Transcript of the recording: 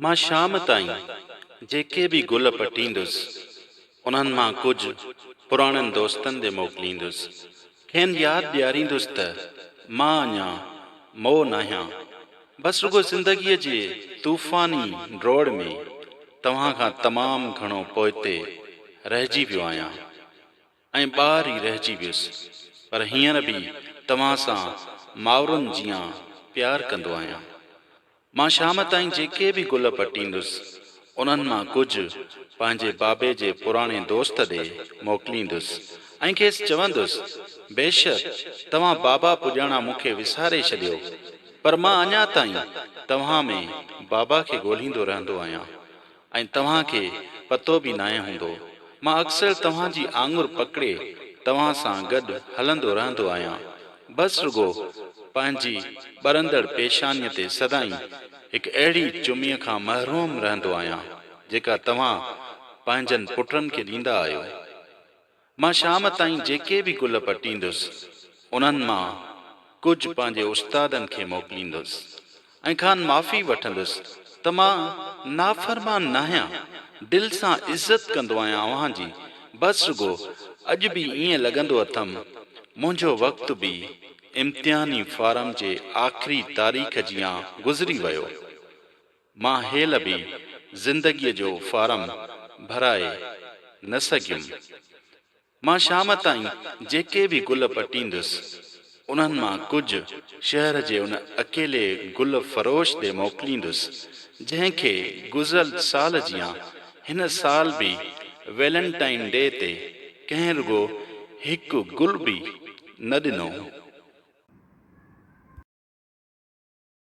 مان شام تائين جيڪي به گل پٽيندس، انهن مان ڪجهه پراڻن دوستن ڏي موڪليندس. کين ياد ڏياريندس ته مان اڃا مئو ناهيان. بس رڳو زندگيء جي طوفاني ڊوڙ ۾ توهان کان تمام گهڻو پوئتي رهجي ويو آهيان ۽ ٻار ئي رهجي ويس، پر هينئر به توهان سان مائرن جيان پيار ڪندو آهيان. مان شام تائين جيڪي به گل پٽيندس، انهن مان ڪجهه پنهنجي بابي جي پراڻي دوست ڏي موڪليندس ۽ کيس چوندس، بيشڪ توهان بابا پڄاڻا مون کي وساري ڇڏيو، پر مان اڃا تائين توهان ۾ بابا کي ڳولهيندو رهندو آهيان. ۽ توهان کي پتو به ناهي هوندو. مان اڪثر توهان جي آڱر پڪڙي توهان سان گڏ هلندو رهندو آهيان. بس رڳو پنهنجي ٻرندڙ پيشانيء تي سدائين هڪ اهڙي چميء کان محروم رهندو آهيان، جيڪا توهان پنهنجن پٽن کي ڏيندا آهيو. مان شام تائين جيڪي به گل پٽيندس، انهن مان ڪجهه پنهنجي استادن کي موڪليندس ۽ کانئن معافي وٺندس ته مان نافرمان ناهيان، دل سان عزت ڪندو آهيان اوهان جي، بس رڳو اڄ به ائين لڳندو اٿم، منهنجو وقت به امتحاني فارم جي آخري تاريخ جيان گذري ويو. مان هيل به زندگيء جو فارم ڀرائي نه سگهيم. مان شام تائين جيڪي به گل پٽيندس، انهن مان ڪجهه شهر جي ان اڪيلي گل فروش ڏي موڪليندس، جنهن کي گذريل سال جيان هن سال به ويلنٽائن ڊي تي ڪنهن رڳو هڪ گل به نه ڏنو.